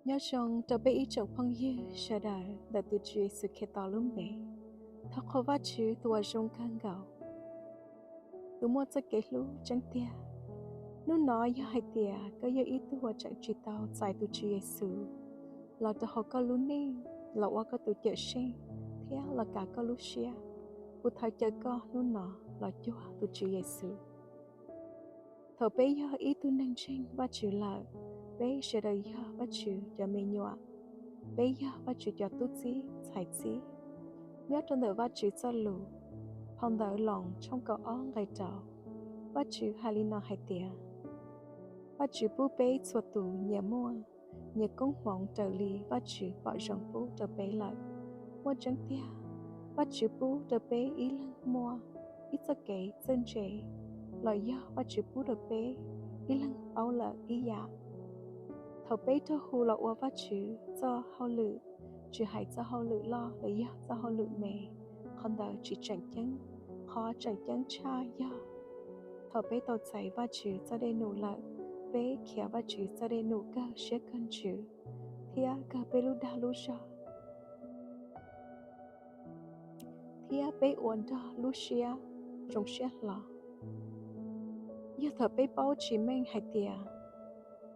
Nyob zoo rau peb ib tsoom phooj ywg sawv daws ntawm tus Tswv Yexus Khetos lub npe. Thov qhuas Vajtswv tus uas zoo kawg nkaus, tus muaj txoj kev hlub tseeb tiag. Hnub no yog hais tias koj yog ib tug uas tseem tsis tau txais tus Tswv Yexus los rau hauv koj lub neej los ua koj tus Cawmseej thiab los kav koj lub siab, kuv thov caw koj hnub no los cuag tus Tswv Yexus. Thaum peb yog ib tug neeg ntseeg Vajtswv lawm, peb sawv daws yog Vajtswv cov me nyuam, peb yog Vajtswv cov tub txib ntxhais txib. Nyob rau ntawm Vajtswv txoj lus, phau ntawv Loos tshooj kaum ob nqe rau, Vajtswv hais li no hais tias, Vajtswv pub peb txhua tus nyias muaj nyias koob hmoov raws li Vajtswv pom zoo pub rau peb lawm. Muaj tseeb tiag, Vajtswv pub rau peb ib leeg muaj ib txoj kev txawj ntse, los yog Vajtswv pub rau peb ib leeg paub lawm ib yam. Thaum peb raug hu los ua Vajtswv txoj hauj lwm, tsis hais txoj hauj lwm loj los yog txoj hauj lwm me, qhov ntawd tsis tseem ceeb. Qhov tseem ceeb tshaj yog thaum peb tau txais Vajtswv txoj dej num lawm, peb khiav Vajtswv txoj dej num kawg siab kawg ntsws thiab kawg peb lub dag lub zog, thiab peb ua nrog lub siab zoo siab hlo. Yog thaum peb paub tsis meej hais tias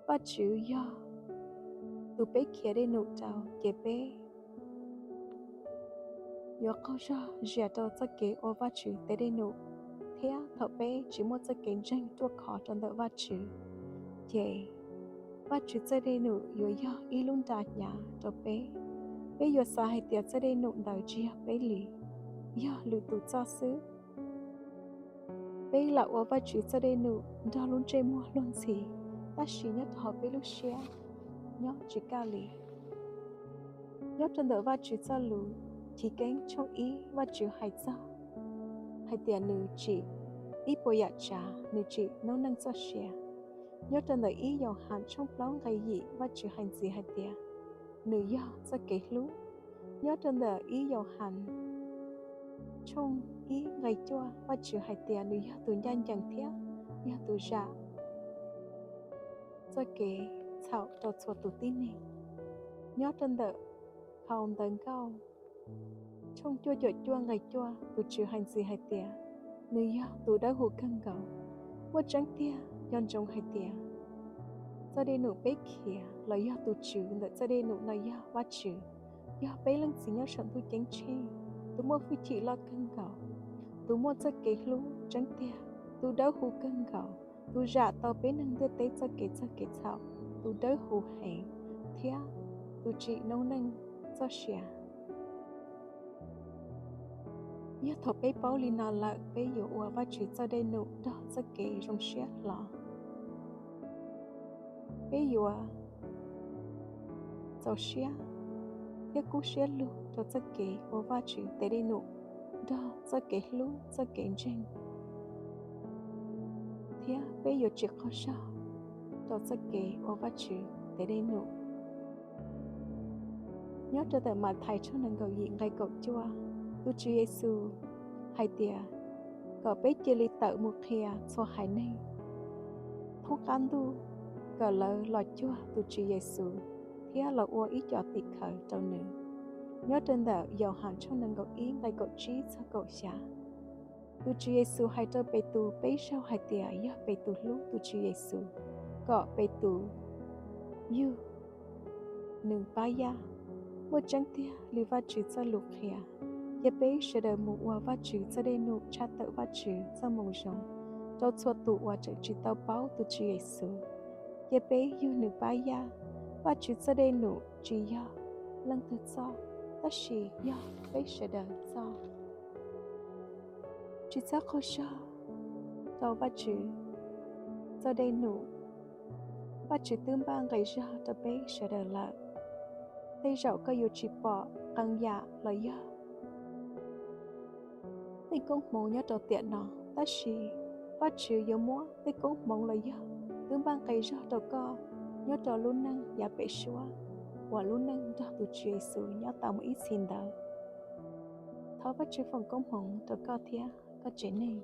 Vajtswv yog tus peb khiav dej num rau, ces peb yuav qaug zog zias rau txoj kev ua Vajtswv tej dej num, thiab thaum peb tsis muaj txoj kev ntseeg ruaj khov rau ntawm Vajtswv, ces Vajtswv txoj dej num yuav yog ib lub nra hnyav rau peb. Peb yuav xav hais tias txoj dej num ntawd tsis yog peb li, yog lwm tus txoj xwb. Peb lam ua Vajtswv txoj dej num nrog lub ntsej muag luag ntxhi, tab sis nyob rau hauv peb lub siab nyob tsis kaj li. Nyob rau ntawm Vajtswv txoj lus, Chiv Keeb tshooj ib, Vajtswv hais txog hais tias nws tsim ib puas yam tsav, nws tsim noob neej txoj sia. Nyob rau ntawm ib Yauhas tshooj plaub nqe yim, Vajtswv hais ntxiv hais tias nws yog txoj kev hlub. Nyob rau ntawm ib Yauhas tshooj ib nqe cuaj, Vajtswv hais tias nws yog tus ncaj ncees thiab yog tus zam txoj kev txhaum rau txhua tus tib neeg. Nyob rau ntawm phau Ntawv Nkauj tshooj cuaj caum cuaj nqe cuaj, tus Tswv hais ntxiv hais tias nws yog tus dawb huv kawg nkaus. Muaj tseeb tiag, nco ntsoov hais tias txoj dej num peb khiav los yog tus tswv ntawm txoj dej num no yog Vajtswv, yog peb Leej Txiv nyob saum ntuj ceeb tsheej, tus muaj hwj chim loj kawg nkaus, tus muaj txoj kev hlub tseeb tiag, tus dawb huv kawg nkaus, tus zam tau peb neeg ntiaj teb txoj kev txog kev txhaum, tus dawb huv heev, thiab tus tsim noob neej txoj sia. Yog thaum peb paub li no lawm, peb yuav ua Vajtswv txoj dej num nrog txoj kev zoo siab hlo. Peb yuav txaus siab thiab kub siab lug rau txoj kev ua Vajtswv tes dej num nrog txoj kev hlub, txoj kev ntseeg, thiab peb yuav tsis qaug zog rau txoj kev ua Vajtswv tes dej num. Nyob rau ntawm Mathais tshooj nees nkaum yim nqe kaum cuaj, tus Tswv Yexus hais tias kom peb cia li tawm mus qhia txhua haiv neeg thoob qab ntuj kom lawv los cuag tus Tswv Yexus thiab los ua ib co tim khawv rau nws. Nyob rau ntawm Yauhas tshooj nees nkaum ib nqe kaum tsib txog kaum xya, tus Tswv Yexus hais rau Petus peb zaug hais tias yog Petus hlub tus Tswv Yexus, kom Petus yug nws pab yaj. Muaj tseeb tiag li Vajtswv txoj lus qhia, cia peb sawv daws mus ua Vajtswv txoj dej num tshaj tawm Vajtswv txoj moo zoo rau txhua tus uas tseem tsis tau paub tus Tswv Yexus. Cia peb yug nws pab yaj. Vajtswv txoj dej num tsis yog leej twg txoj, tab sis yog peb sawv daws txoj. Tsis txhob qaug zog rau Vajtswv txoj dej num. Vajtswv twb npaj nqi zog rau peb sawv daws lawm. Tej zaum koj yuav tsis pom qee yam los yog tej koob hmoov nyob rau tiam no, tab sis Vajtswv yuav muab tej koob hmoov los yog twb npaj nqi zog rau koj nyob rau lub neej yav pem suab uas lub neej nrog tus Tswv Yexus nyob tau mus ib txhis ntawd. Thov Vajtswv foom koob hmoov rau koj thiab koj tsev neeg.